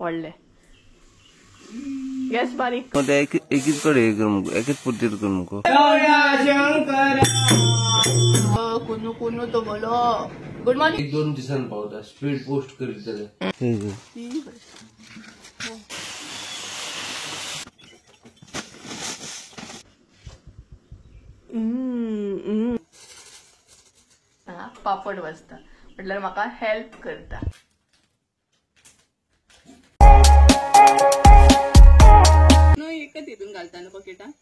व्हडले गॅस बारीक एकीच कडे हे कर मुगो, एकेच पुरतीर कर मुगो. कुनू कुनू तो बोलो गुड मॉर्निंग. एक दोन दिसान पावता स्पीड पोस्ट करीत जाल्यार. पापड वाजता म्हटल्यार म्हाका हेल्प करता. न्हय एकच हितून घालता न्हू पकेटान.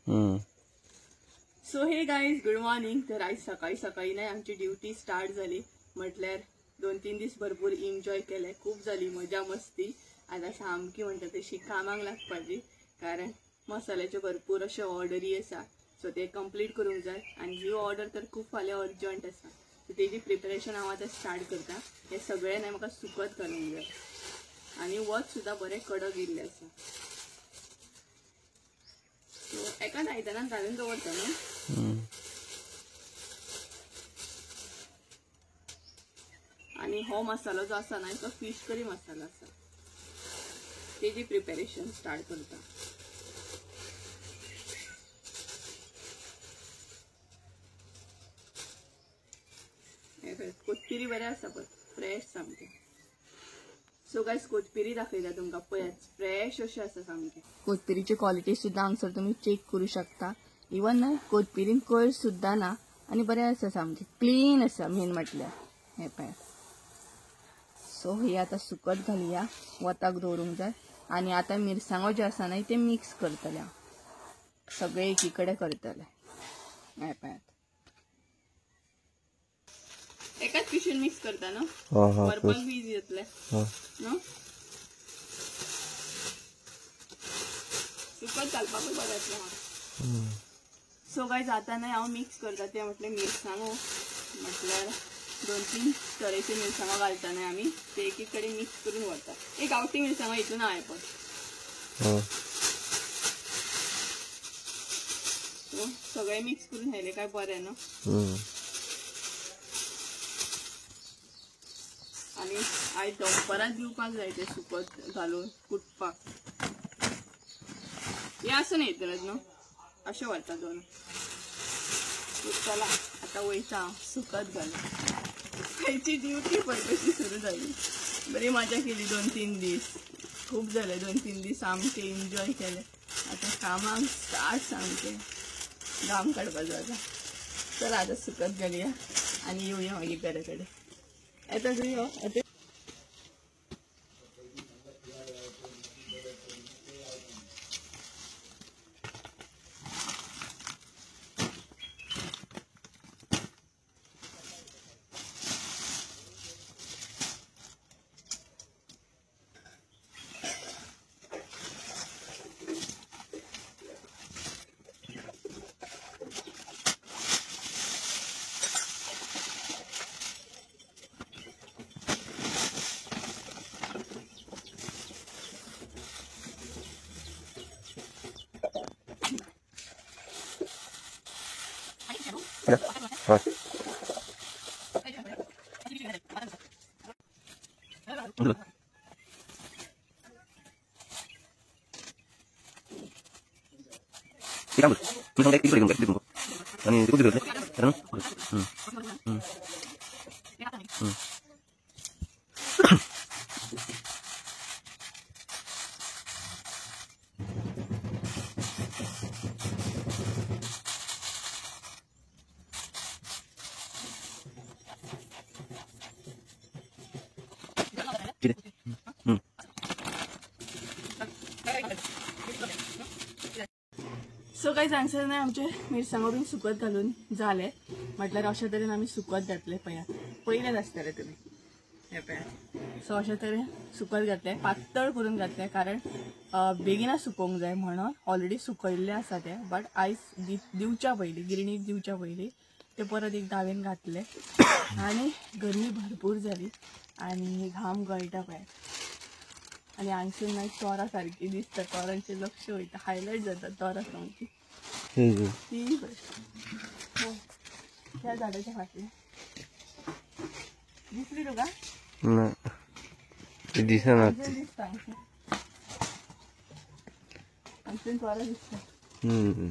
So hey guys good morning. तर आयज सकाळी सकाळी न्हय आमची ड्युटी स्टार्ट जाली. म्हटल्यार 2-3 दीस भरपूर एन्जॉय केले, खूब जाली मजा मस्ती. आतां सामकी म्हणटा तशी कामाक लागपाची, कारण मसाल्याच्यो भरपूर अश्यो ऑर्डरी आसा, सो ते कंप्लीट करूंक जाय. आनी ही ऑर्डर तर खूब फाल्यां अर्जंट आसा, सो तेजी प्रिपरेशन हांव आतां स्टार्ट करता. हें सगळें न्हय म्हाका सुकत घालूंक जाय आनी वत सुद्दां बरें कडक येयल्लें आसा. सो एकाच आयदनान घालून दवरता न्हू. आनी हो मसालो जो आसा ना तो फिश करी मसालो आसा, तेजी प्रिपरेशन स्टार्ट करता. कोथमिरी बरें आसा पळय, फ्रेश सामकें. सो गायज कोथमिरी दाखयता तुमकां, पळयात फ्रेश अशें आसा सामकें. कोथमिरीची क्वॉलिटी सुद्दां हांगसर तुमी चॅक करूं शकता. इवन न्हय कोथमिरीन कोयर सुद्दां ना आनी बरें आसा सामकें, क्लीन आसा मेन म्हटल्यार. हें पळयात. सो ही आतां सुकत घालया, वताक दवरूंक जाय. आनी आतां मिरसांगो ज्यो आसा न्हय ते मिक्स करतले हांव, सगळे एकी कडेन करतले. हें पळयात, एकाच पिशवीन मिक्स करता न्हू, व्हरपाक बी इजी जातलें न्हू. सुकत घालपाकूय बरें जातलें म्हाका. सो गायज आतां न्हय हांव मिक्स करता तें म्हटल्यार मिरसांगो, म्हटल्यार 2-3 तरेच्यो मिरसांगो घालता न्हय आमी, ते एक एक कडेन मिक्स करून व्हरता. एक गांवठी मिरसांगो हितून हांवें पळय. सो सगळें मिक्स करून व्हेलें काय बरें न्हू. आनी आयज दनपरां दिवपाक जाय तें सुकत घालून कुटपाक. हें आसा न्ही हितूनच न्हू, अशें व्हरता दोन. चला आतां वयता हांव सुकत घालून. आयची ड्युटी पळय कशी सुरू जाली. बरी मजा केली 2-3 दीस, खूब जाले 2-3 दीस सामके एन्जॉय केले. आतां कामाक स्टार्ट, सामकें घाम काडपाचो आतां. चला आतां सुकत घालया आनी येवया मागीर घरा कडेन. येता तूं यो येता. सो गायज हांगसर न्हय आमचे मिरसांगो बीन सुकत घालून जाले. म्हटल्यार अशे तरेन आमी सुकत घातले. पळयात, पयलेच आसतले तुमी हे पळयात. सो अशे तरेन सुकत घातले, पातळ करून घातले, कारण बेगिना सुकोवंक जाय म्हणून. ऑलरेडी सुकयल्ले आसा ते, बट आयज दिवच्या पयलीं, गिरणीक दिवच्या पयलीं ते परत एक दावेन घातले. आनी गरमी भरपूर जाली आनी घाम गळटा पळयात. आनी हांगसर मागीर तोरां सारकी दिसता, तोरांचें लक्ष वयता, हायलायट जाता तोरां सामकी. ती ह्या झाडाच्या फाटल्यान दिसली तुका? ना, दिसना. दिसता. हांगसून बरो दिसता.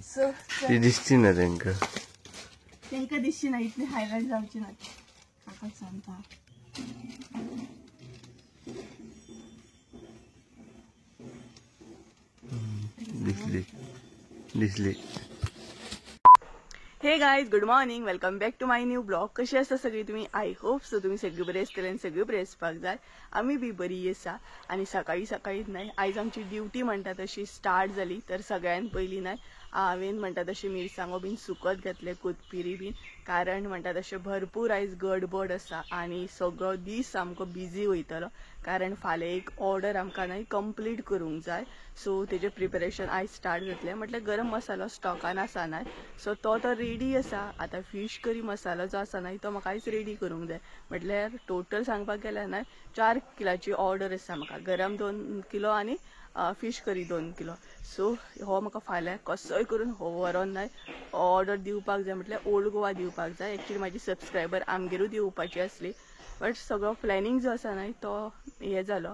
सो ती दिसची ना तेंका, तेंका दिसची ना, इतली हायलायट जावची ना. काकाक सांगता. दिसली दिसली. Hey guys, good morning, welcome back to my new blog. कशी आसा सगळी तुम्ही? I hope so तुम्ही सगळी बरी आसतले आनी सगळी बरी आसपाक जाय. आमी बी बरी आसा. आनी सकाळी सकाळीच न्हय आयज आमची ड्युटी म्हणटा तशी स्टार्ट जाली. तर सगळ्यान पयलीं न्हय हांवें म्हणटा तशें मिरसांगो बीन सुकत घातले, कोथमिरी बीन, कारण म्हणटा तशें भरपूर आयज गडबड आसा आनी सगळो दीस सामको बिजी वयतलो, कारण फाल्यां एक ऑर्डर आमकां न्हय कंप्लीट करूंक जाय. सो तेजें प्रिपेरेशन आयज स्टार्ट जातलें. म्हटल्यार गरम मसालो स्टॉकान आसा न्हय, सो तो तर रेडी आसा. आतां फीश करी मसालो जो आसा न्हय तो म्हाका आयज रेडी करूंक जाय. म्हटल्यार टोटल सांगपाक गेल्यार न्हय 4 किलाची ऑर्डर आसा म्हाका. गरम 2 किलो आनी फीश करी 2 किलो. सो हो म्हाका फाल्यां कसोय करून हो व्हरोन न्हय ऑर्डर दिवपाक जाय. म्हटल्यार ओल्ड गोवा दिवपाक जाय. एक्चुली म्हाजी सबस्क्रायबर आमगेरूय दिवपाची आसली, बट सगळो प्लॅनिंग जो आसा न्हय तो हें जालो,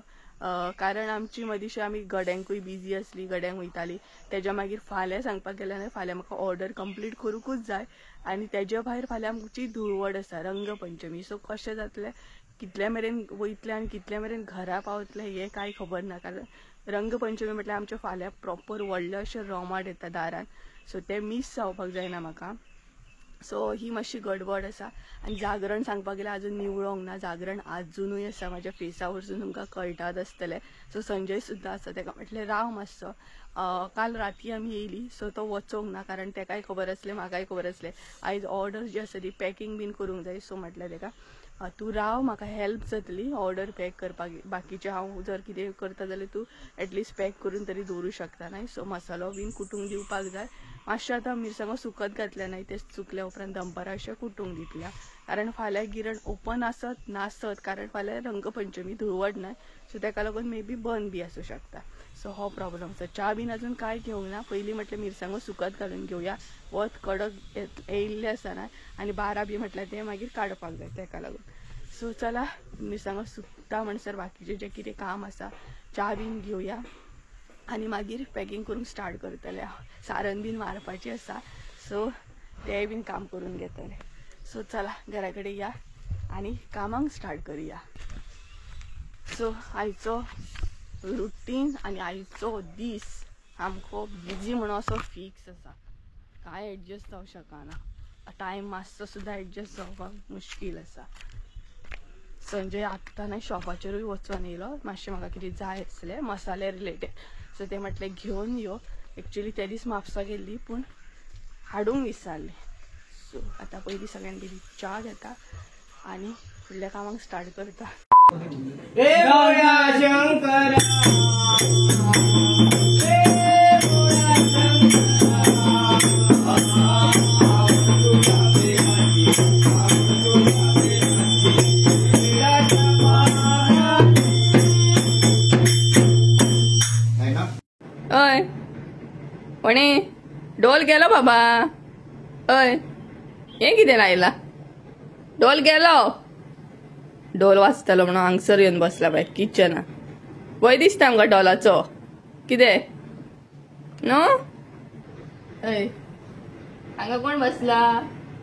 कारण आमची मदींशी आमी गड्यांकूय बिजी आसली, गड्यांक वयताली. तेज्या मागीर फाल्यां सांगपाक गेल्यार न्हय फाल्यां म्हाका ऑर्डर कंप्लीट करूंकूच जाय. आनी तेज्या भायर फाल्यां आमची धुळवड आसा, रंगपंचमी. सो कशें जातलें, कितल्या मेरेन वयतलें आनी कितल्या मेरेन घरा पावतलें हें कांय खबर ना. कारण रंगपंचमी म्हटल्यार आमच्या फाल्यां प्रॉपर व्हडलें अशें रोमाट येता दारान, सो तें मीस जावपाक जायना म्हाका. सो ही मातशी गडबड आसा. आनी जागरण सांगपाक गेल्यार अजून निवळोंक ना, जागरण आजुनूय आसा. म्हाज्या फेसा वरसून तुमकां कळटात आसतलें. सो संजय सुद्दां आसा, तेका म्हटलें राव मातसो. काल राती आमी येयली, सो तो वचोंक ना, कारण तेकाय खबर आसलें म्हाकाय खबर आसलें आयज ऑर्डर जी आसा ती पॅकिंग बीन करूंक जाय. सो म्हटलें तेका तूं राव, म्हाका हेल्प जातली ऑर्डर पॅक करपाक. बाकीचें हांव जर कितें करता जाल्यार तूं एटलिस्ट पॅक करून तरी दवरूं शकता न्हय. सो मसालो बीन कुटूंक दिवपाक जाय. मातशें आतां मिरसांगो सुकत घातल्या न्हय, ते सुकल्या उपरांत दनपारां अशें कुटूंक दितल्या, कारण फाल्यां गिरण ओपन आसत नासत, कारण फाल्यां रंगपंचमी धुळवड न्हय, सो तेका लागून मे बी बंद बी आसूं शकता. सो हो प्रॉब्लम आसा. च्या बीन अजून कांय घेवंक ना. पयलीं म्हटलें मिरसांगो सुकत घालून घेवया, वत कडक येयल्लें आसा न्हय, आनी 12 बी म्हटल्यार तें मागीर काडपाक जाय तेका लागून. सो चला मिरसांगो सुकता म्हणसर बाकीचें जें कितें काम आसा च्या बीन घेवया आनी मागीर पॅकिंग करूंक स्टार्ट करतलें. सारण बीन मारपाचें आसा, सो तेंय बीन काम करून घेतलें. सो चला घरा कडेन या आनी कामांक स्टार्ट करुया. सो आयचो रुटीन आनी आयचो दीस सामको बिजी म्हणून असो फिक्स आसा, कांय एडजस्ट जावंक शकना. टायम मातसो सुद्दां एडजस्ट जावपाक मुश्कील आसा. संजय आत्तां न्हय शॉपाचेरूय वचोन येयलो, मातशें म्हाका कितें जाय आसलें मसाले रिलेटेड, सो ते म्हटलें घेवन यो. एक्चुली ते दीस म्हापसा गेल्ली पूण हाडूंक विसरलें. सो आतां पयलीं सगळ्यान पयलीं च्या घेता आनी फुडल्या कामाक स्टार्ट करता. अय कोणी डोल गेलो बाबा, अय हें कितें लायला, डोल गेलो. डोल वाजतलो म्हणून हांगसर येवन बसला पळय किचनान. भंय दिसता आमकां डोलाचो कितें न्हू. अय हांगा कोण बसला,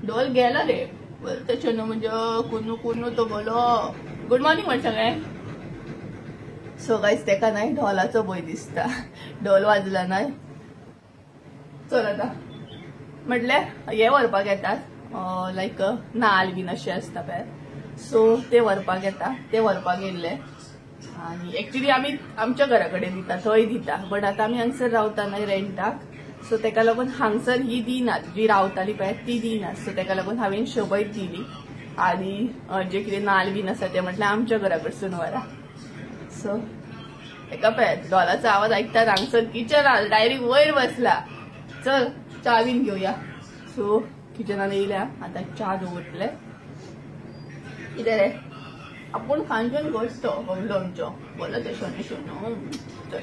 डोल गेलो रे. बरें तशें न्हू म्हणजे कुनू कुनू तो बोलो. गुड मॉर्निंग म्हण सगळें. सो गायज तेका न्हय ढोलाचो भंय दिसता, ढोल वाजला न्हय. चल आतां म्हटल्यार हे व्हरपाक येतात, लायक नाल बीन अशें आसता पळय, सो ते व्हरपाक येता, ते व्हरपाक येयल्ले. आनी एक्चुली आमी आमच्या घरा कडेन दिता, थंय दिता, बट आतां आमी हांगसर रावता न्हय रेंटाक, सो तेका लागून हांगसर ही दिनात, जी रावताली पळय ती दिनात. सो तेका लागून हांवें शबयत दिली आनी जे कितें नाल बीन आसा ते म्हटल्यार आमच्या घरा कडसून व्हरा. सो एका पळय ढोलाचो आवाज आयकतात हांगसर किचनान डायरेक्ट वयर बसला. चल च्या बीन घेवया. सो किचनान येयल्या, आतां च्या दवरतले. कितें रे आपूण खांच्यान घोस्तो व्हडलो आमचो बोलो ते शोनो शोनो. चल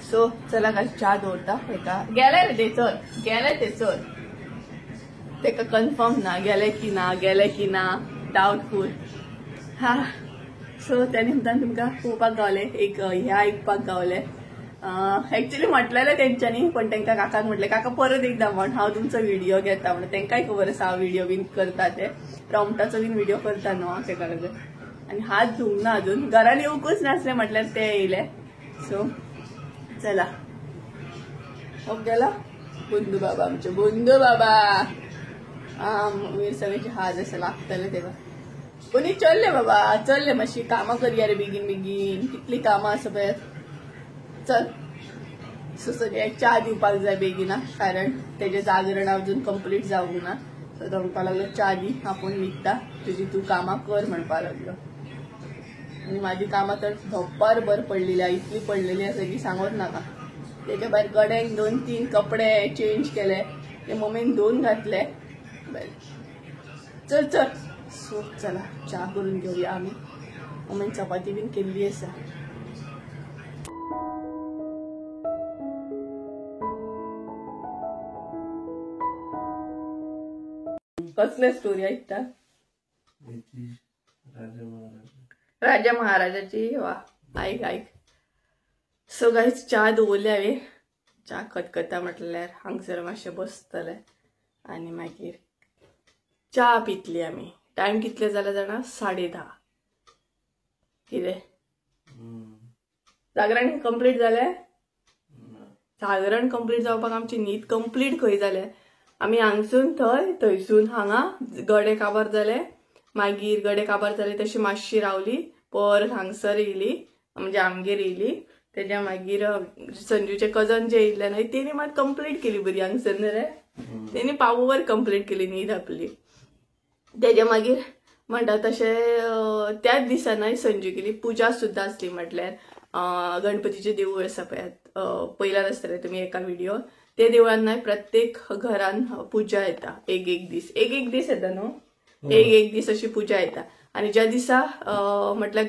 सो चला काय च्या दवरता. एका गेले रे ते, चल गेले ते, चल तेका कन्फर्म ना गेले की ना, गेले की ना, डावटफूल. हा सो त्या निमतान तुमकां पळोवपाक गावलें, एक ह्या आयकपाक गावलें. एक्चुअली म्हटलेलें तेंच्यांनी, पण तांकां काकाक म्हटलें काका परत एकदा म्हण हांव तुमचो व्हिडिओ घेता म्हणून. तांकांय खबर आसा हांव व्हिडिओ बीन करता, ते रोमटाचो बीन व्हिडिओ करता न्हू तेका लागून. आनी हात धुवंक ना अजून, घरान येवंकूच नासलें म्हटल्यार ते येयले. सो चला हो गेला बुंदू बाबा, आमचे बुंदू बाबा. मिरसांगेचे हात अशे लागतले तेका. कोणी चल्ले बाबा, चल्ले मातशी कामां करया रे बेगीन बेगीन, कितली कामां आसा पळय. चल सो सगळ्याक च्या दिवपाक जाय बेगीन, कारण तेजें जागरण अजून कंप्लीट जावंक ना. सो तो म्हणपाक लागलो च्या दी, आपूण न्हिदता, तुजी तूं कामां कर म्हणपाक लागलो. आनी म्हाजी कामां तर धोप्पार भर पडलेली, इतली पडलेली आसा की सांगूच नाका. तेच्या भायर गड्यांक 2-3 कपडे चेंज केले, ते मम्मीन धुवन घातले. बरें चल चल. सो चला च्या करून घेवया आमी. मम्मीन चपाती बीन केल्ली आसा. कसले स्टोरी ऐकता? राजा महाराजाची. वा ऐक ऐक. सो गायज च्या दवरली हांवें, च्या खतखता म्हटल्यार हांगसर मातशें बसतलें आनी मागीर च्या पितली आमी. टायम कितले जाले जाणा? 10:30. कितें जागरण कंप्लीट जालें? जागरण कंप्लीट जावपाक आमची न्हीद कंप्लीट खंय जालें. आमी हांगसून थंय, थंयसून हांगा गडे काबार जाले, मागीर गडे काबार जाले तशी मातशी रावली, परत हांगसर येयली म्हणजे आमगेर येयली. तेज्या मागीर संजूचे कजन जे येयल्ले न्हय तेणी मात कंप्लीट केली बरी हांगसर न्ही रे, तेणी पावोवर कंप्लीट केली न्हीद आपली. तेज्या मागीर म्हणटा तशें त्याच दिसा न्हय संजू केली पुजा सुद्दां आसली. म्हटल्यार गणपतीचें देवूळ आसा पळयात, पयल्यार आसतलें तुमी एका व्हिडिओ, ते देवळान न्हय प्रत्येक घरान पुजा येता एक एक दीस, एक एक दीस येता न्हू, एक एक दीस अशी पुजा येता. आनी ज्या दिसा म्हटल्यार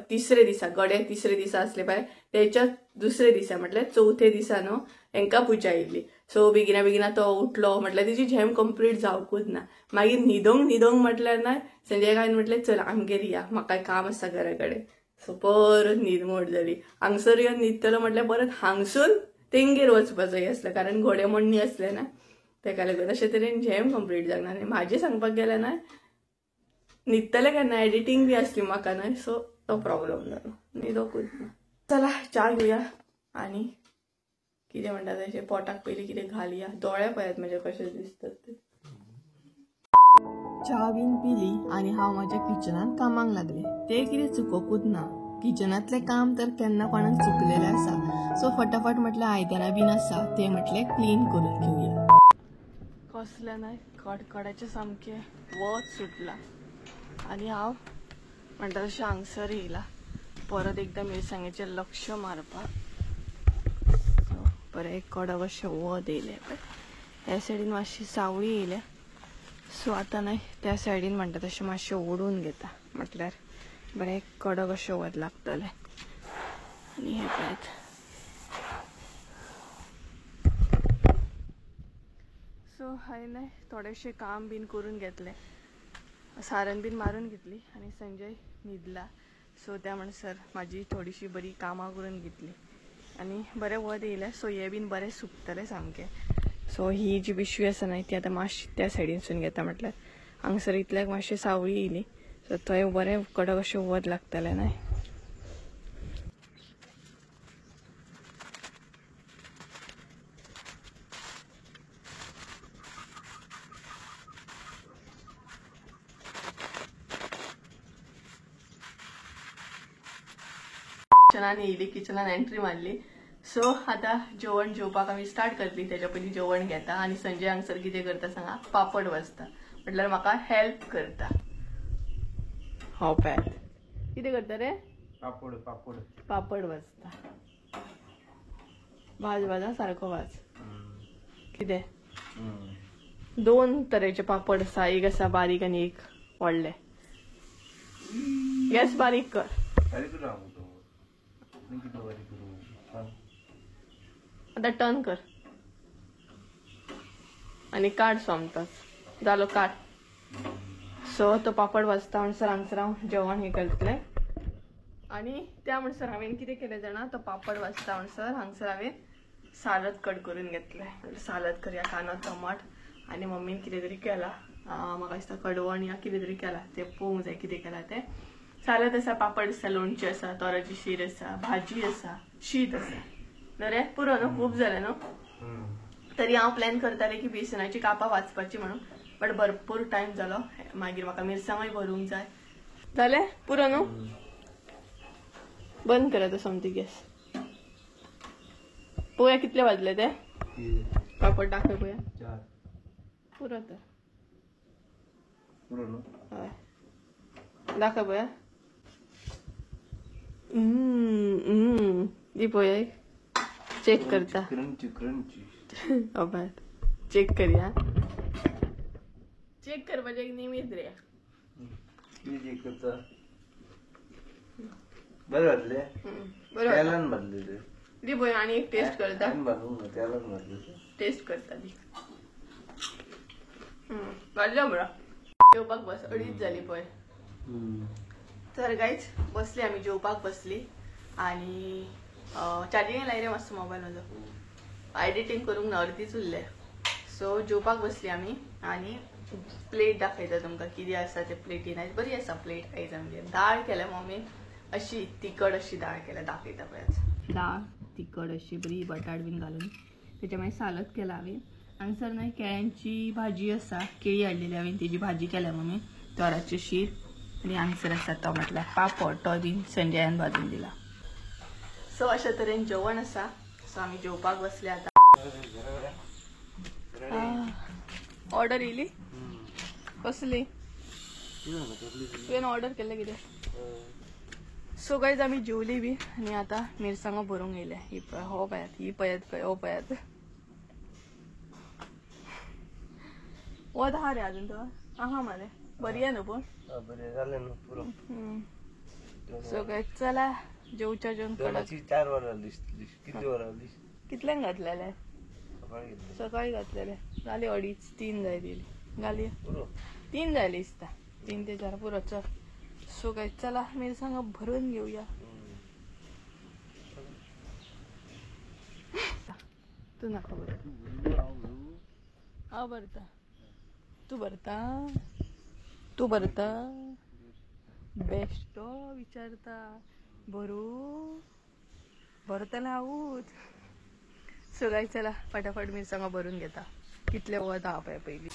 तिसरे दिसा गडे तिसरे दिसा आसले पळय तेच्या दुसरे दिसा म्हटल्यार चवथे दिसा न्हू हेंकां पुजा येयली. सो बेगिना बेगिना तो उठलो म्हटल्यार तेजी झेम कंप्लीट जावंकूच ना. मागीर न्हिदोंक न्हिदोंक म्हटल्यार ना संजय काकान म्हटलें चल आमगेर या, म्हाका काम आसा घरा कडेन. सो परत न्हीद मोड जाली. हांगसर येवन न्हिदतलो म्हटल्यार परत हांगसून तेंगेर वचपाचो आसलें, कारण घोडे मोडणी आसले ना तेका लागून. अशे तरेन झेम कंप्लीट जावंक ना. आनी म्हाजें सांगपाक गेलें ना न्हिदतलें केन्ना, एडिटींग बी आसली म्हाका न्हय, सो तो प्रॉब्लम जालो, न्हिदोकूच ना. चला च्या घेवया आनी कितें म्हणटा तशें पोटाक पयलीं कितें घालया. दोळे पळयात म्हजे कशे दिसतात ते. च्या बीन पिली आनी हांव म्हाज्या किचनांत कामाक लागलें. तें कितें चुकोकूच ना, किचनांतलें काम तर केन्ना कोणाक चुकलेलें आसा. सो फटाफट म्हटल्यार आयदनां बीन आसा ते म्हटलें क्लीन करून घेवया. कसलें न्हय कडकडाचें सामकें वत सुटलां आनी हांव म्हणटा तशें हांगसर येयला परत एकदां मिरसांगेचें लक्ष मारपाक. सो बरें कडक अशें वत येयलें पळय, ह्या सायडीन मातशी सावळी येयल्या. सो आतां न्हय त्या सायडीन म्हणटा तशें मातशें ओडून घेता, म्हटल्यार बरें कडक अशें वत लागतलें. आनी हें पळयात. सो हांवें न्हय थोडेशें काम बीन करून घेतलें, सारण बीन मारून घेतली आनी संजय न्हिदला. सो त्या म्हणसर म्हाजी थोडीशी बरी कामां करून घेतली आनी बरें वत येयलें. सो हें बीन बरें सुकतलें सामकें. सो ही जी पिशवी आसा न्हय ती आतां मातशी त्या सायडीनसून घेता, म्हटल्यार हांगसर इतल्याक मातशी सावळी येयली, सो थंय बरें कडक अशें वत लागतलें न्हय. किचनान येयली, किचनान एंट्री मारली. सो आतां जेवण जेवपाक आमी स्टार्ट करतली. तेच्या पयलीं जेवण घेता आनी संजय हांगसर कितें करता सांगा, पापड वाजता म्हटल्यार म्हाका हेल्प करता. हो पळयात कितें करता रे, पापड पापड पापड वाजता. भाज भाजा सारको भाज. कितें दोन तरेचे पापड आसा, एक आसा बारीक आनी एक व्हडले. गॅस बारीक कर, आतां टर्न कर आनी काड सोमतोच जालो काड. सो तो पापड वाजता म्हणसर हांगसर हांव जेवण हें करतलें. आनी त्या म्हणसर हांवें कितें केलें जाणा, तो पापड वाजता म्हणसर हांगसर हांवें सालद कट करून घेतलें. सालद करया, कांदो टमाट आनी मम्मीन कितें तरी केलां, म्हाका दिसता कडवण या कितें तरी केलां, तें पळोवंक जाय कितें केलां तें. सालद आसा, पापड आसा, लोणचें आसा, तोराची शीर आसा, भाजी आसा, शीत आसा. न्हू रे पुरो न्हू, खूब जालें न्हू. तरी हांव प्लॅन करतालें की बेसनाची कापां वाचपाची म्हणून, बट भरपूर टायम जालो. मागीर म्हाका मिरसांगूय भरूंक जाय. जालें पुरो न्हू, बंद कर आतां सोमती गॅस. पळोवया कितले वाजले ते, पापड दाखय पळोवया. पुरो तर, हय दाखय पळोवया. दी पळोवया, चेक करता. हय चेक करया, चेक करपाचें एक निमीत रे. चेक करता बरें वाटलें, तेलान भाजलें ते. दी पळय आनी एक टेस्ट करता, तेलान भाजलें, टेस्ट करता. दी भाजलो बरो. जेवपाक बस, 2:30 जाली पळय. तर गायज बसली आमी जेवपाक बसली. आनी चार्जिंग लायलें मातसो मोबायल म्हजो, एडिटींग करूंक ना, अर्दीच उरलें. सो जेवपाक बसली आमी आनी प्लेट दाखयता तुमकां कितें आसा ते प्लेटीन. आयज बरी आसा प्लेट आयज आमगेर. दाळ केल्या मम्मीन, अशी तिखट अशी दाळ केल्या, दाखयता पळयात. दाळ तिखट अशी बरी बटाट बीन घालून, तेच्या मागीर सालद केला हांवें. हांगसर न्हय केळ्यांची भाजी आसा, केळी हाडलेली हांवें, तेजी भाजी केल्या मम्मी, तोराचें शीर. आनी हांगसर आसा तो म्हटल्यार पापड, तो बीन संजयान भाजून दिला. सो अशा तरेन जेवण आसा. सो आमी जेवपाक बसले आतां. ऑर्डर येयली कसली तुवें ऑर्डर केल्लें कितें? सो गायज आमी जेवली बी आनी आतां मिरसांगो भरूंक येयले. ही पळय, हो पळयात, ही पळयात, पळय हो पळयात. वत आहा रे अजून तो आहा मरे, बरी आहे न्हू पूण. सो गायज चला जेवच्या जेवन. 4 वरां दिसली, कितली वरां दिसली? कितल्यांक घातलेले? सकाळी घातलेले. जाली 2:30 3 जायत येयली. घाली 3 जायली दिसता, 3 ते 4 पुरो. चल सो गायज चला मिरसांगो भरून घेवया. तूं नाका भर, हांव भरता, तूं भरता, तूं भरता. बेश्टो विचारता भरू, भरतलें हांवूच. सो गायज चला फटाफट मिरसांगो भरून घेता. कितले वत आहा पळय पयलीं.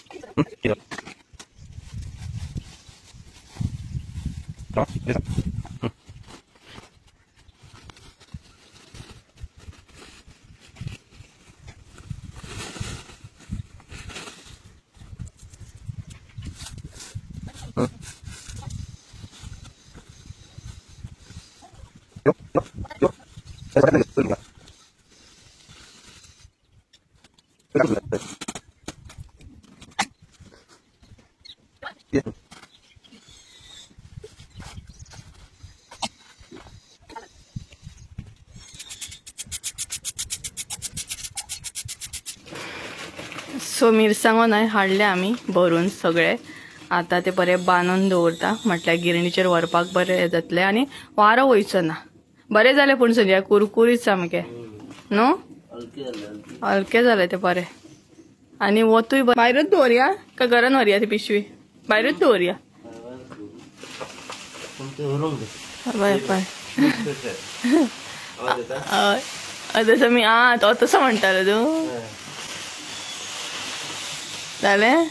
सो मिरसांगो न्हय हाडले आमी भरून सगळे. आतां ते बरे बांदून दवरता, म्हटल्यार गिरणीचेर व्हरपाक बरें जातलें आनी वारो वयचो ना. बरें जालें पूण संजय कुरकुरीत सामकें न्हू, हलकें जालें तें बरें. आनी वतूय भायरूच दवरया काय घरान व्हरया ती पिशवी? भायरूच दवरया. बाय बाय. हय तसो मी आं तो तसो म्हणटालो तूं. जालें.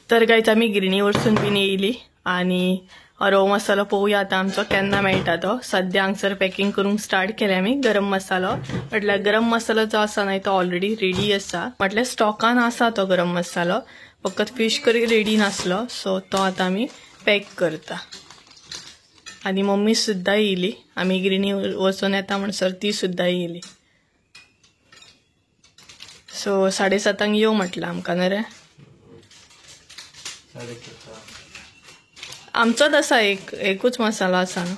तर गायज आमी गिरणी वरसून बीन येयली आनी रव मसालो पळोवया आतां आमचो केन्ना मेळटा तो. सद्या हांगसर पॅकिंग करूंक स्टार्ट केलें आमी गरम मसालो. म्हटल्यार गरम मसालो जो आसा न्हय तो ऑलरेडी रेडी आसा, म्हटल्यार स्टॉकान आसा तो गरम मसालो, फकत फीश करी रेडी नासलो. सो तो आतां आमी पॅक करता. आनी मम्मी सुद्दां येयली, आमी गिरणी वचून येता म्हणसर ती सुद्दां येयली. सो 7:30 यो म्हटलां आमकां न्हय रे. आमचोच आसा एक, एकूच मसालो आसा न्हू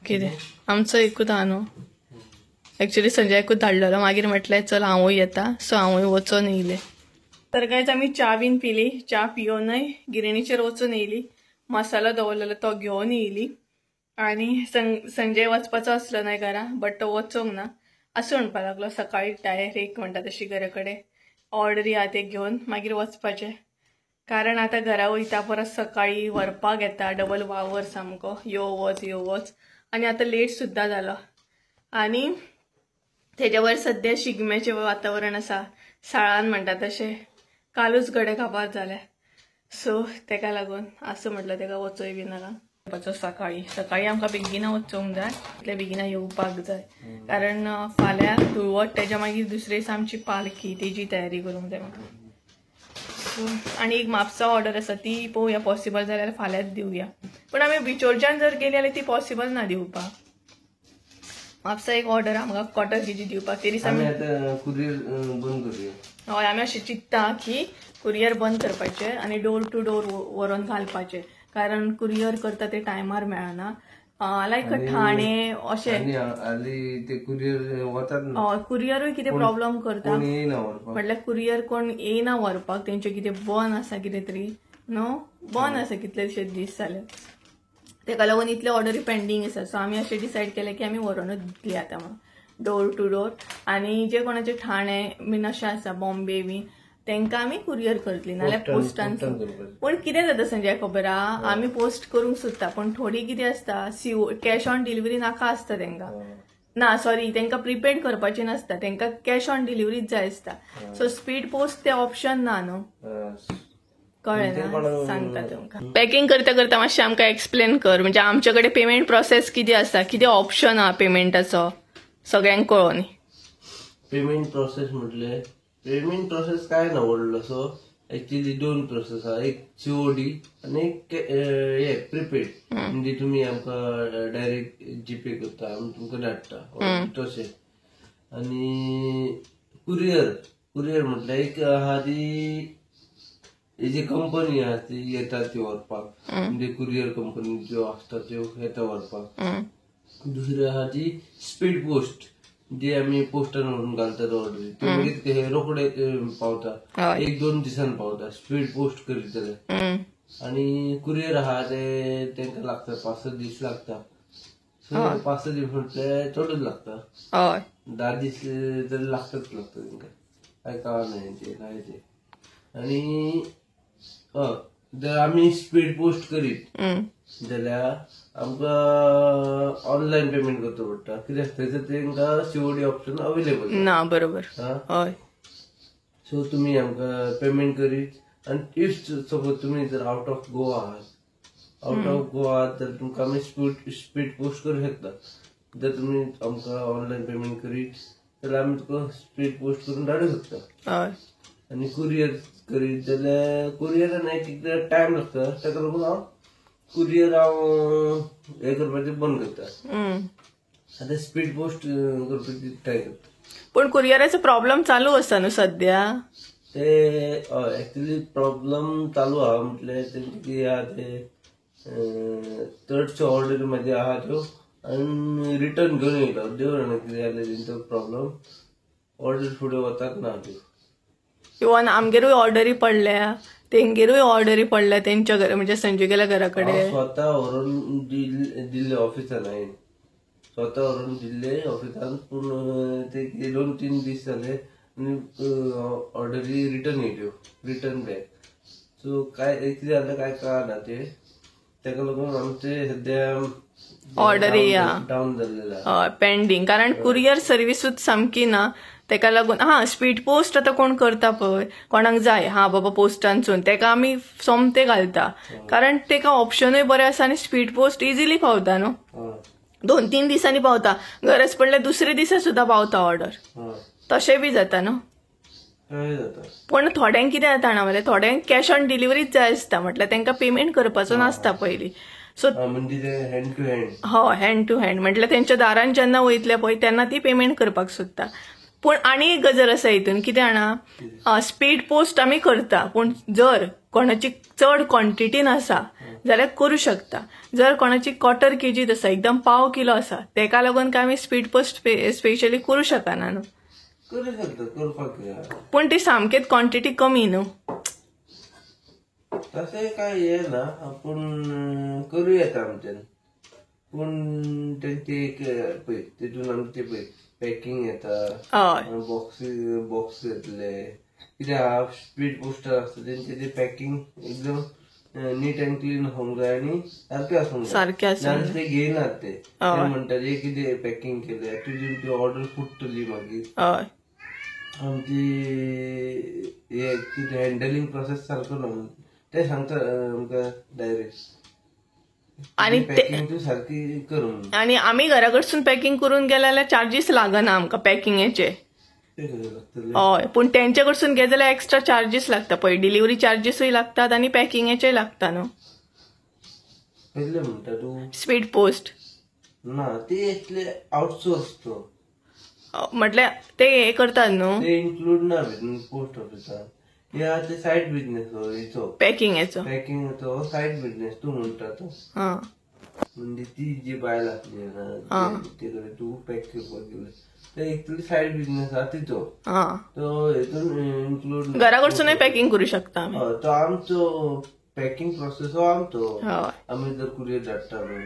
कितें आमचो एकूच आहा न्हू. एक्चुली संजयाकूच धाडलेलो, मागीर म्हटलें चल हांवूय येता. सो हांवूय वचोन येयलें. तर कांयच आमी च्या बीन पिली. च्या पियोनय गिरणीचेर वचून येयली, मसालो दवरलेलो तो घेवन येयली. आनी संजय वचपाचो आसलो न्हय घरा, बट तो वचोंक ना असो म्हणपाक लागलो. सकाळी डायरेक्ट म्हणटा तशी घरा कडेन ऑर्डरी आहा ते घेवन मागीर वचपाचें, कारण आतां घरा वयता परत सकाळी व्हरपाक येता, डबल वावर सामको, यो वच यो वच. आनी आतां लेट सुद्दां जालो. आनी तेज्या वयर सद्या शिगम्याचें वातावरण आसा, साळान म्हणटा तशें कालूच गडे काबार जाले. सो तेका लागून आसूं म्हटलें तेका वचोय बी नाका. सकाळी सकाळी आमकां बेगिना वचोंक जाय, इतले बेगिना येवपाक जाय, कारण फाल्यां धुळवट, तेज्या मागीर दुसरे दिसा आमची पालखी, तेजी तयारी करूंक जाय म्हाका. सो आनी एक म्हापसा ऑर्डर आसा ती पळोवया, पॉसिबल जाल्यार फाल्यांच दिवया. पूण आमी बिचोरच्यान जर गेली जाल्यार ती पॉसिबल ना दिवपाक. म्हापसा एक ऑर्डर आमकां क्वॉर्टर केजी दिवपाक, ते दिसा आमी कुरियर बंद करूया. हय, आमी अशें चिंत्ता की कुरियर बंद करपाचें आनी डोर टू डोर व्हरोन घालपाचें, कारण कुरियर करता ते टायमार मेळना. लायक ठाणे अशें कुरियरूय कितें प्रॉब्लम करता, म्हटल्यार कुरियर कोण येयना व्हरपाक, तेंचे कितें बंद आसा, कितें तरी न्हू बंद आसा कितलेशे दीस जाले, तेका लागून इतले ऑर्डरी पेंडींग आसा. सो आमी अशें डिसायड केलें की आमी व्हरोनूच दितली आतां म्हणून डोर टू डोर. आनी जे कोणाचे ठाणे बीन अशें आसा, बॉम्बे बीन, तेंका आमी कुरियर करतली, नाल्यार पोस्टान. पूण कितें जाता संजय खबर आहा, आमी पोस्ट करूंक सोदता पूण थोडी कितें आसता, सीओ कॅश ऑन डिलिव्हरी नाका आसता तेंका, ना सॉरी तेंका प्रिपेड करपाचें नासता, तेंका कॅश ऑन डिलिव्हरीच जाय आसता. सो स्पीड पोस्ट ते ऑप्शन ना न्हू, कळ्ळें ना? सांगता तुमकां. पॅकिंग करता करता मातशें आमकां एक्सप्लेन कर, म्हणजे आमचे कडेन पेमेंट प्रोसेस कितें आसा, कितें ऑप्शन आहा पेमेंटाचो, सगळ्यांक कळोनी. पेमेंट प्रोसेस म्हटलें, पेमेंट प्रोसेस काय ना व्हडलो सो एक्चुअली दोन प्रोसेस आहा, एक सीओडी आनी एक हे प्रिपेड, म्हणजे तुमी आमकां डायरेक्ट जीपे करता, आमी तुमकां धाडटा तशें. आनी कुरियर, कुरियर म्हटल्यार एक आहा ती जी कंपनी आहा ती येता ती व्हरपाक, म्हणजे कुरियर कंपनी ज्यो आसता त्यो येता व्हरपाक. दुसरी आहा ती स्पीड पोस्ट, जे आमी पोस्टान व्हरून घालतात ऑर्डरी, ते मागीर रोखडे पावता, 1-2 दिसान पावता स्पीड पोस्ट करीत जाल्यार. आनी कुरियर आहा ते तेंका लागता 5-6 दीस लागता, सो 5-6 दीस म्हटल्यार चडूच लागता, 10 दीस तरी लागताच लागता तेंका, काय कळना ते काय ते. आनी जर आमी स्पीड पोस्ट करीत जाल्यार आमकां ऑनलायन पेमेंट करचो पडटा, कित्याक थंयसर तेंकां सीओडी ऑप्शन अवेलेबल ना. बरोबर. हय. सो तुमी आमकां पेमेंट करीत आनी if suppose तुमी जर आवट ऑफ गोवा आहात, आवट ऑफ गोवा आहात जाल्यार तुमकां आमी स्पीड पोस्ट करूं शकता. जर तुमी आमकां ऑनलायन पेमेंट करीत जाल्यार आमी तुका स्पीड पोस्ट करून धाडूं शकता. आनी कुरियर करीत जाल्यार कुरियरान एक एकदां टायम लागता, ताका लागून हांव कुरियर हांव हें करपाचें बंद करता, आतां स्पीड पोस्ट करपाची ट्राय करता. पूण कुरियराचो प्रॉब्लम चालू आसा न्हू सद्या? ते हय एक्चुअली प्रॉब्लम चालू आहा, म्हटल्यार तेंचे कितें आहा ते चडश्यो ऑर्डरी म्हाजी आहा त्यो आनी रिटर्न घेवन येयलो, देव जाणा कितें जालें तेंचो प्रॉब्लम, ऑर्डर फुडें वतात ना त्यो. इवन आमगेरूय ऑर्डरी पडल्या, तेंगेरूय ऑर्डरी पडल्या तेंच्या घर, म्हणजे संजय घरा कडेन. स्वता व्हरून दिल्ले ऑफिसान, हांवें स्वता व्हरून दिल्ले ऑफिसान, पूण ते 2-3 दीस जाले आनी ऑर्डरी रिटर्न येयल्यो, रिटर्न बॅक. सो काय कितें जालें काय कळना ते, ताका लागून आमचे सद्या ऑर्डरी डावन जाल्लेले पेंडींग, कारण कुरियर सर्विसूच सामकी ना, तेका लागून. हा स्पीड पोस्ट आतां कोण करता पळय, कोणाक जाय हा बाबा पोस्टानसून, तेका आमी सोमते घालता, कारण तेका ऑप्शनूय बरें आसा आनी स्पीड पोस्ट इजिली पावता न्हू, 2-3 दिसांनी पावता, गरज पडल्यार दुसरे दिसा सुद्दां पावता ऑर्डर, तशें बी जाता न्हू. पूण थोड्यांक कितें जाता जाणा मरे, थोड्यांक कॅश ऑन डिलिव्हरीच जाय आसता, म्हटल्यार तेंकां पेमेंट करपाचो नासता पयलीं. सो हँड टू हँड, हय हँड टू हँड म्हटल्यार तेंच्या दारान जेन्ना वयतले पळय तेन्ना ती पेमेंट करपाक सोदता. पूण आनी एक गजाल आसा हितून कितें जाणा, स्पीड पोस्ट आमी करता, पूण जर कोणाची चड क्वॉन्टिटीन आसा जाल्यार करूं शकता. जर कोणाची क्वॉर्टर केजीत आसा, एकदम पाव किलो आसा, तेका लागून काय आमी स्पीड पोस्ट स्पेशली करूं शकना न्हू. करू शकता करपाक. पूण ती सामकेच क्वॉन्टिटी कमी न्हू. तशें काय हे ना, पूण करूं येता आमच्यान. पूण तेंचे एक पळय तितून आमचे पळय पॅकिंग येता, बॉक्स बॉक्स येतले, कित्याक स्पीड पोस्टर आसता तेंचे ते पॅकिंग एकदम नीट अँड क्लीन आसूंक जाय आनी सारकें आसूंक जाय. नाजाल्यार ते घेयनात ते म्हणटात हे कितें पॅकिंग केलें, तुजी ती ऑर्डर फुट्टली मागीर. आमची हे कितें हँडलिंग प्रोसेस सारको ना ते सांगता आमकां डायरेक्ट. आनी पॅकिंग सारकी करून आनी आमी घरा कडसून पॅकिंग करून गेले जाल्यार चार्जीस लागना आमकां पॅकिंगेचे. हय, पूण तेंचे कडसून घेत जाल्यार एक्स्ट्रा चार्जीस लागता पळय, डिलिव्हरी चार्जीसूय लागतात आनी पॅकिंगेचेय लागता न्हू. कसले म्हणटा तूं? स्पीड पोस्ट ना, ते इतले आउटसोर्स तो म्हटल्यार ते हे करतात न्हू, ते इन्क्लूड ना पोस्ट ऑफिसान. या ते सायड बिझनेस हो पॅकिंगेचो, पॅकिंगेचो सायड बिझनेस तूं म्हणटा तो. म्हणजे ती जी बायल आसली ना ते कडेन तूं पॅक करपाक गेले ते एक्चुअली सायड बिझनेस आहा तिचो, तो हेतून इन्क्लूड. घरा कडसूनय पॅकिंग करू शकता आमी. तो आमचो पॅकिंग प्रोसेस हो आमचो, आमी जर कुरियर धाडटा न्हू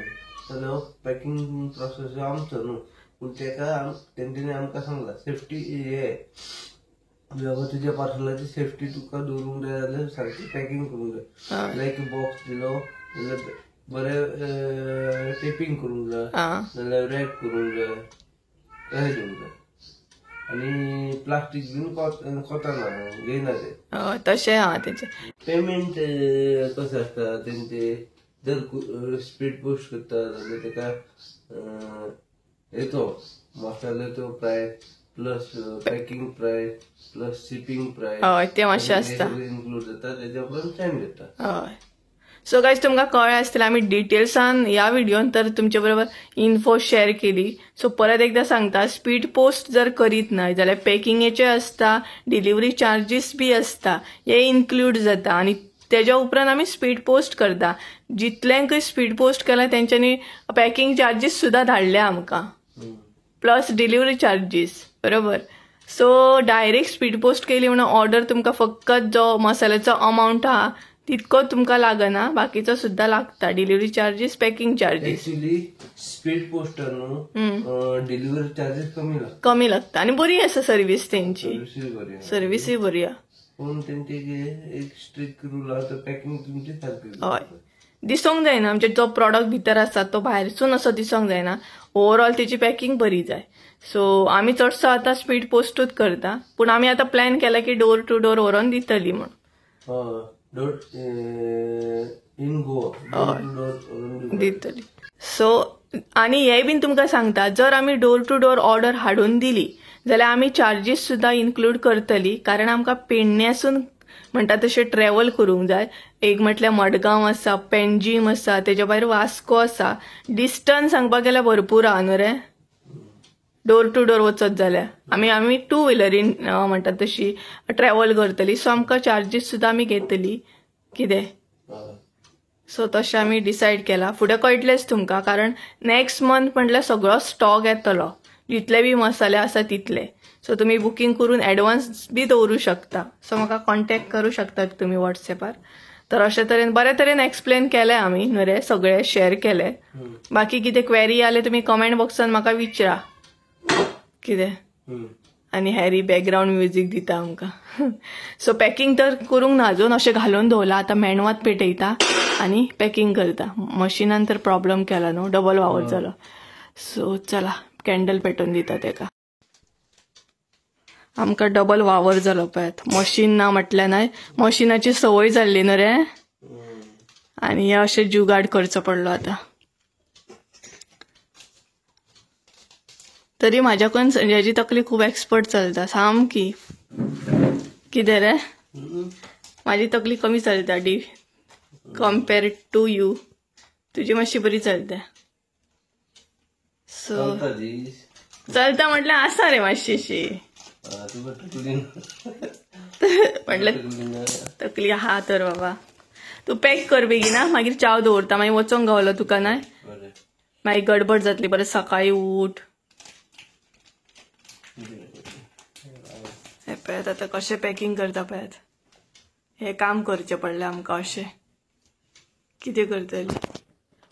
जाल्यार पॅकिंग प्रोसेस हो आमचो न्हू. पूण तेका तेंच्यांनी आमकां सांगला सेफ्टी हे बाबा तुज्या पार्सलाची सेफ्टी तुका दवरूंक जाय जाल्यार सारकी पॅकिंग करूंक जाय. लायक बॉक्स दिलो जाल्यार बरें टेपिंग करूंक जाय, नाजाल्यार रॅप करूंक जाय, तशें दिवंक जाय. आनी प्लास्टीक बीन कोताना घेयना ते तशें आहा तेचें. पेमेंट कशें आसता तेंचे, जर स्पीड पोस्ट करता जाल्यार तेका येतो मसाल्याचो price plus packing price plus shipping price. हय, ते मातशें आसता इन्क्लूड जाता तेच्या उपरांत सेंड जाता. हय, सो गायज तुमकां कळ्ळें आसतलें आमी डिटेल्सान ह्या व्हिडियोन तर तुमचे बरोबर इन्फो शेअर केली. सो परत एकदां सांगता, स्पीड पोस्ट जर करीत ना जाल्यार पॅकिंगेचे आसता, डिलिव्हरी चार्जीस बी आसता, हे इन्क्लूड जाता. आनी तेज्या उपरांत आमी स्पीड पोस्ट करता. जितल्यांकय स्पीड पोस्ट केला तेंच्यांनी पॅकिंग चार्जीस सुद्दां धाडल्या आमकां, प्लस डिलिव्हरी चार्जीस, बरोबर. सो डायरेक्ट स्पीड पोस्ट केली म्हणून ऑर्डर तुमकां फकत जो मसाल्याचो अमावंट आहा तितको तुमकां लागना, बाकीचो सुद्दां लागता, delivery charges, packing charges. Actually speed poster न्हू डिलिव्हरी चार्जीस कमी लागता, कमी लागता आनी बरी आसा सर्वीस तेंची, सर्विसूय बरी आहा. पूण तेंचे एक स्ट्रिक्ट रूल आहा, तो पॅकिंग तुमची सारकी. हय, दिसोंक जायना म्हणजे जो प्रॉडक्ट भितर आसा तो भायरसून असो दिसोंक जायना, ओवरऑल तेची पॅकिंग बरी जाय. सो आमी चडसो आतां स्पीड पोस्टूच करता, पूण आमी आतां प्लॅन केला की डोर टू डोर व्हरोन दितली म्हूण. इन गोवा दितली. सो आनी हें बीन तुमकां सांगता, जर आमी डोर टू डोर ऑर्डर हाडून दिली जाल्यार आमी चार्जीस सुद्दां इन्क्लूड करतली, कारण आमकां पेडण्यासून म्हणटा तशें ट्रॅवल करूंक जाय. एक म्हटल्यार मडगांव आसा, पेंजीम आसा, तेज्या भायर वास्को आसा, डिस्टन्स सांगपाक गेल्यार भरपूर आहा न्हू रे. डोर टू डोर वचत जाल्यार आमी आमी टू व्हिलरीन म्हणटा तशी ट्रॅवल करतली, सो आमकां चार्जीस सुद्दां आमी घेतली कितें. सो तशें आमी डिसायड केला, फुडें कळटलेंच तुमकां, कारण नेक्स्ट मंथ म्हटल्यार सगळो स्टॉक येतलो, जितले बी मसाले आसा तितले. सो तुमी बुकींग करून एडवान्स बी दवरूं शकता. सो म्हाका कॉन्टेक्ट करूं शकतात तुमी वॉट्सॅपार. तर अशे तरेन बरे तरेन एक्सप्लेन केलें आमी न्हू रे, सगळें शेअर केलें. बाकी कितें क्वेरी आले तुमी कमेंट बॉक्सान म्हाका विचारा कितें. आनी हॅरी बॅकग्रावंड म्युजीक दिता आमकां. सो पॅकिंग तर करूंक ना अजून, अशें घालून दवरलां, आतां मेणवात पेटयता आनी पॅकिंग करता. मशिनान तर प्रॉब्लम केला न्हू, डबल वावर जालो. सो चला कॅन्डल पेटोवन दिता तेका. आमकां डबल वावर जालो पळयात, मशीन ना म्हटल्यार नाय, मशिनाची संवय जाल्ली न्हू रे, आनी हे अशें जुगाड करचो पडलो आतां. तरी म्हाज्याकून संजयाची तकली खूब एक्सपर्ट चलता सामकी. कितें रे, म्हाजी तकली कमी चलता डी कम्पेर्ड टू you, तुजी मातशी बरी चलता. सो चलता म्हटल्यार आसा रे मातशीशी, म्हटल्यार तकली आहा तर बाबा. तूं पॅक कर बेगीन, मागीर च्याव दवरता, मागीर वचोंक गावलो तुका नाय, मागीर गडबड जातली, परत सकाळी उठ. हे पळयात आतां कशें पॅकिंग करता पळयात. हे काम करचें पडलें आमकां अशें. कितें करतली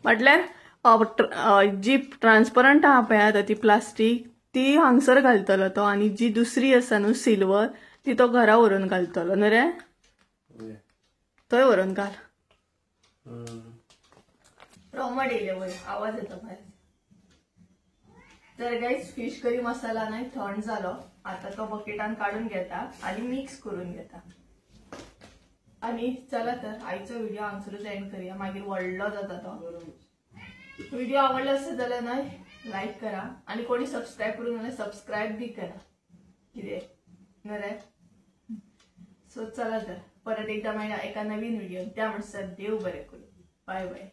म्हटल्यार जी ट्रान्सपरंट आहा पळय आतां ती प्लास्टीक ती हांगसर घालतलो तो, आनी जी दुसरी आसा न्हू सिल्वर ती तो घरा व्हरून घालतलो न्हू रे, थंय व्हरून घाल. रोमट येयले वयर आवाज येता भायर. तर गायज फिश करी मसाला न्हय थंड जालो, आतां तो बकेटान काडून घेता आनी मिक्स करून घेता. आनी चला तर आयचो व्हिडिओ हांगसरूच एंड करूया, मागीर व्हडलो जाता तो. व्हिडिओ आवडलो आसत जाल्यार न्हय लायक करा, आनी कोणी सबस्क्रायब करूंक जाल्यार सबस्क्रायब बी करा. कितें न्हय रे. सो चला तर परत एकदा मेळया एका नवीन व्हिडिओ, त्या म्हणसर देव बरें करूं. Bye bye.